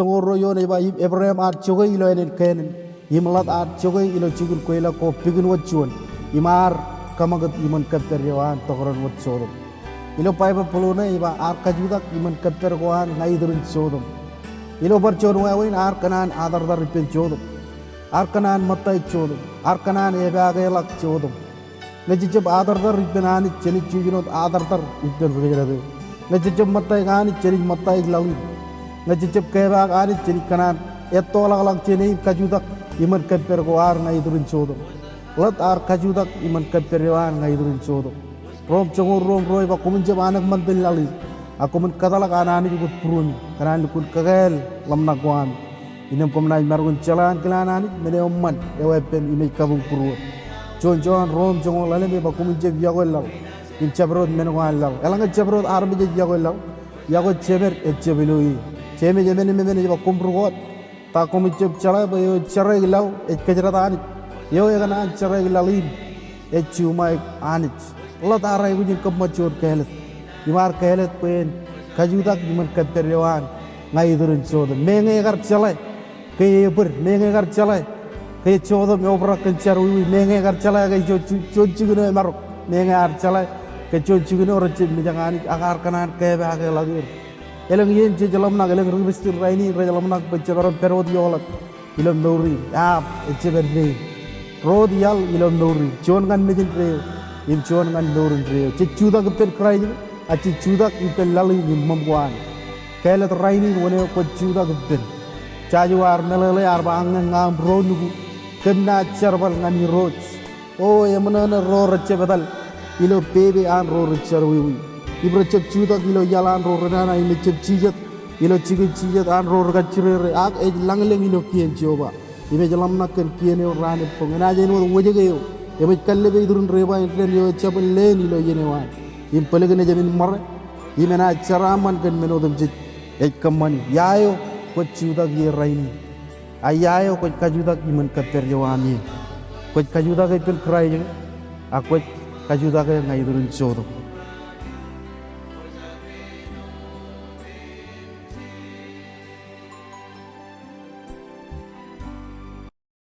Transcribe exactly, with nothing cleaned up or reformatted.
joñoul ruo eoon ej ba, im Ebream ear jokwe ilo ānen kōnnaan, im ḷot ear jokwe ilo jikin kweilọk ko pikin wōt juon, im ear kōṃakūt iṃōn kōppād eo an tokdọọn wōt Sodom. Ilo Baibōḷ bōḷoone ej ba ear kajutak iṃōn kōppād ko an ña iturin Sodom. Ilo bar juon wāween ear kōṇaan atartar ippān Sodom. Ear kōṇaan ṃōttaik Sodom. Ear kōṇaan epaake ḷọk Sodom. Ñe jejjab atartar ippān Anij, jenaaj jujen wōt atartar ippān ri kōjdat eo. Ñe jejjab ṃōttaik Anij, jenaaj ṃōttaik laḷ in. Ñe jejjab kepaak Anij, jenaaj kōṇaan ettoḷọkḷọk jān e im kajutak iṃōn kōppād ko an ña iturin Sodom. Ḷot ear kajutak iṃōn kōppād eo an ña iturin Sodom. Rom joñoul ruo im ruo ej ba koṃwin jab anōk ṃantin laḷ in, ak koṃwin kōtḷọk an Anij wōt būruemi, kōn an lukkuun kakāāl ḷōmṇak ko ami. Innām koṃ naaj maroñ in jeḷā ankilaan Anij men eo eṃṃan eo eppān im ej kabuñbūruon. Juon Jon, Rom joñoul ḷalem ej ba koṃwin jab yokwe laḷ im jabdewōt men ko an laḷ. Eḷaññe jabdewōt armej ej yokwe laḷ, yokwe jemed ejjab ilo e. Jemes emān im emān ej ba koṃ rekoot. Ta koṃij jab jeḷā bwe eo ej jerọwiwi laḷ ej kōjdat Anij. Eo ekōṇaan jerọwiwi laḷ in ej juṃaik Anij. Ḷot ear aikuj in kōṃṃan juon kāālōt. Im ear kāālōt bwe en kajutak iṃōn kōppād eo an ña iturin Sodom. Meñe ekar jeḷā ke ebōd, meñe ekar jeḷā ke Sodom eobrak kōn jerọwiwi, meñe ekar jeḷā ke juon, juon jikin eo emarok, meñe ear jeḷā ke juon jikin eo rejjab mijak Anij, ak ear kōṇaan kepaake ḷọk er. Elōñ iien jej ḷōmṇak, elōñ ri Kūrjin rainin rej ḷōmṇak bwe jemaroñ pād wōt ioḷọk ilo mour in, ak ejjab pād dein. Ro wōt iaḷ ilo mour in, juon ñan mejin deo im juon ñan mour in deo. Jej jutak ippān Kraist, ak jej jutak ippān laḷ in im ṃōṃ ko an. Kāālōt rainin wōn eo kwōj jutak ippān. Joshua ear meḷeḷe ear ba, ñe ña im ro nukū kōm naaj jerbal ñan Irooj. O, eṃōṇōṇō ro rejjab etal ilo pepe an ro rej jerọwiwi. Im rejjab jutak ilo iaḷ an ro renana im ejjab jijet ilo jikin jijet an ro rekajjirere, ak ej lañlōñ ilo kien Jeova. Im ej ḷōmṇak kōn kien eo raan eo boñ. Enaaj āinwōt wōjke eo eṃōj kallepe iturin debwāāl in dān eo ejjab leen ilo iien eo an. Im bōlōkin ejāmin ṃōrā. Im enaaj jeraaṃṃan kōn men otemjej ej kōṃṃani. Ia eo kwōj jutak ie rainin? A ia eo kwōj kajutak iṃōn kōppād eo ami? Kwōj kajutake ippān Kraist, ak kwōj kajutake ña iturin Sodom?